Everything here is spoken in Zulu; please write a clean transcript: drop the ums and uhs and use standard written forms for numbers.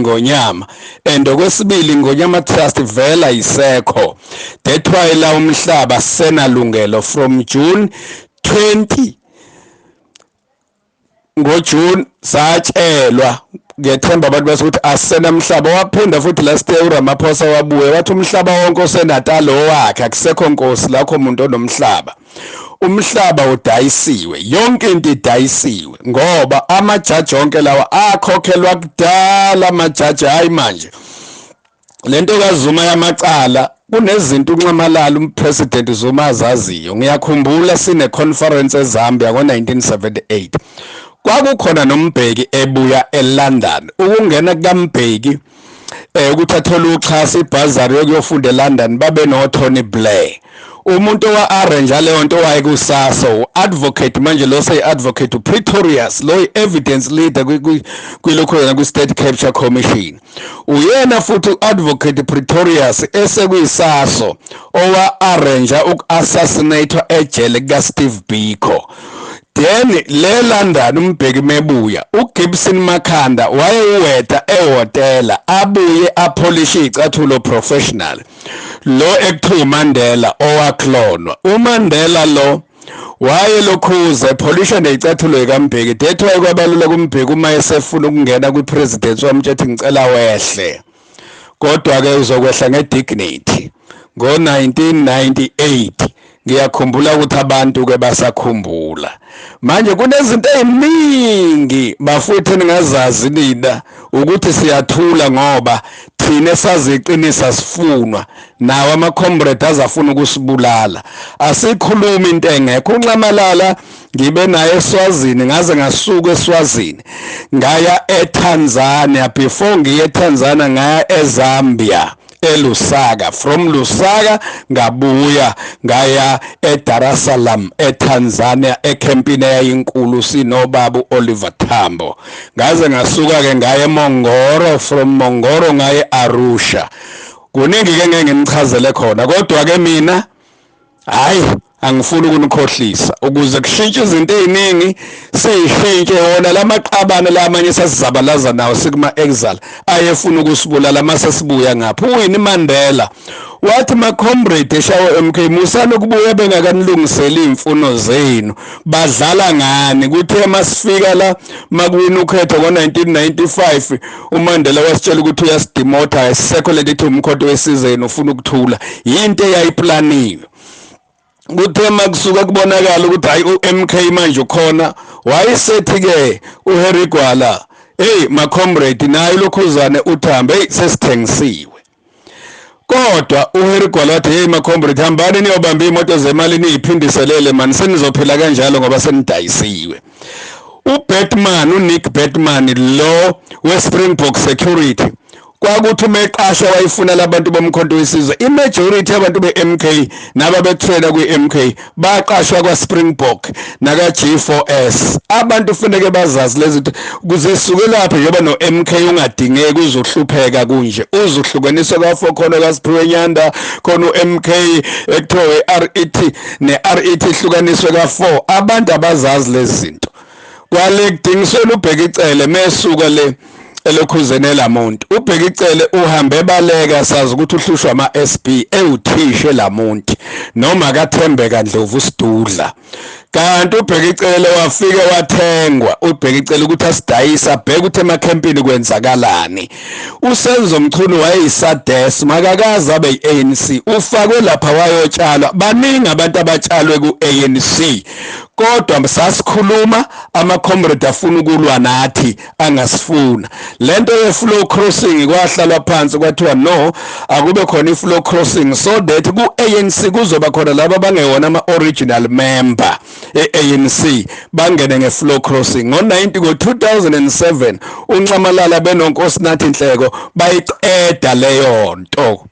Ingonyama. And okwesibili, Ingonyama Trust vela isekho. That's why la umhlaba senalungelo from June 20, ngoJune satshelwa, ngethemba abantu basukuthi asenamhlaba. Waphinda futhi last year uRamaphosa wabuye wathi umhlaba wonke oseNatal owakhe, akusekho nkosi lakho umuntu onomhlaba. Umhlaba udayisiwe, yonke into idayisiwe, ngoba amajaji onke lawa akhokhelwa kudala amajaji. Hayi, manje lento kaZuma yamacala, kunezinto uNxamalala, umpresident Zuma, azaziyo. Ngiyakhumbula sine conference eZambia ngo1978, kwakukhona noMbeki ebuya eLondon. Ukungena kukaMbeki ukuthi athole uxhaso, ibursary yokuyofunda eLondon, babe no Tony Blair. Umuntu owa-arrange leyo nto wayekuSASO, u-advocate, manje lo seyi-advocate uPretorius, lo i-evidence leader kwilokhu kwi-State Capture Commission. Uyena futhi u-advocate Pretorius esekuyiSASO owa-arrange uku-assassinate ejele kuka-Steve Biko. Then le London uMbeki mebuya, uGibson Makhanda wayeweta ehhotela, abuye apolishe icathulo professional, lo ekuthiwa uMandela owaklonwa. uMandela lo waye lokhuza epholisha nezicathulo zikaMbeki. That's why kwabalula kuMbeki uma esefuna ukungena kwipresidency, wamtshethi, "Ngicela wehle, kodwa ke uzokwehla ngedignity." Ngo-1998, ngiyakhumbula ukuthi abantu ke basakhumbula. Manje kunezinto eziningi bafowethu eningazazi nina, ukuthi siyathula ngoba thina saziqinisa, sifunwa nawo ama-comrade azafuna ukusibulala. Asikhulumi into engekho. UNxamalala ngibe naye eSwazini, ngaze ngasuka eSwazini ngaya eTanzania. Before ngiye eTanzania ngaya eZambia, eLusaka. From Lusaka ngabuya ngaya eDar es Salaam eTanzania, ecampini eyayinkulu sinobaba uOliver Tambo. Ngaze ngasuka ke ngaya eMorogoro, from Morogoro ngaye Arusha. Kuningi ke ngeke nginichazele khona, kodwa ke mina hayi, angifuni ukunikhohlisa. Ukuze kushintshe izinto eziningi, siyishintshe wona lamaqabane lamanye sasizabalaza nawo sikuma exile, ayefuna ukusibulala mase sibuya ngapha. UWinnie Mandela wathi, "Ma comrade eshawo MK, musani ukubuya bengakanilungiseli imfuno zenu, badlala ngani." Kuthe masifika la makuwina ukhetho ngo1995, uMandela wasitshela ukuthi uyasidemota, asisekho lento ethi uMkhonto weSizwe, ufuna ukuthula. Yinto eyayiplaniwe. Kuthe makusuka kubonakala ukuthi hayi, uMK manje ukhona, wayesethi ke uHarry Gwala, "Hey ma comrade, nayo lokhuzane uthambe, hey, sesithengisiwe." Kodwa uHarry Gwala wathi, "Hey ma comrade, hambani niyobamba imoto zemali niyiphindiselele mani, senizophila kanjalo ngoba senidayisiwe." uBatman, uNick Batman lo weSpringbok Security, kwakuthi uma eqashwa wayefuna labantu boMkhonto weSizwe. Imajority yabantu be-MK naba betrainer kwi-MK baqashwa kwa-Springbok naka-G4S. Abantu kufuneke bazazi lezi zinto ukuze sisuke lapho, njengoba no-MK ungadingeki, uzohlupheka kunje, uzohlukaniswa ka-four, khona kaSiphiwe Nyanda, khona u-MK ekuthiwa i-RET, ne-RET ihlukaniswe ka-four. Abantu abazazi lezi zinto. Kwale kudingisweni uBheki Cele mesuka le elokhuzene lamuntu, uBheki Cele uhambe baleka, sazi ukuthi uhlushwa ama-SB ewuthishe lamuntu noma kaThembeka Ndlovu Sidudla. Kanti uBheki Cele wafike wathengwa, uBheki Cele ukuthi asidayisa, abheke ukuthi emakhempini kwenzakalani. USenzo Mchunu wayeyiSADES, makakaze abe yi-ANC, ufakwe lapha wayotshalwa. Baningi abantu abatshalwe ku-ANC, kodwa sasikhuluma, ama-comrade afuna ukulwa nathi angasifuna. Lento ye-floor crossing, kwahlalwa phansi kwathiwa no, akube khona i-floor crossing so that ku-ANC kuzoba khona laba abangewona ama-original member e-ANC, bangene nge-floor crossing. Ngo-90, ngo-2007, uNxamalala benoNkosinathi Nhleko bayiqeda leyo nto.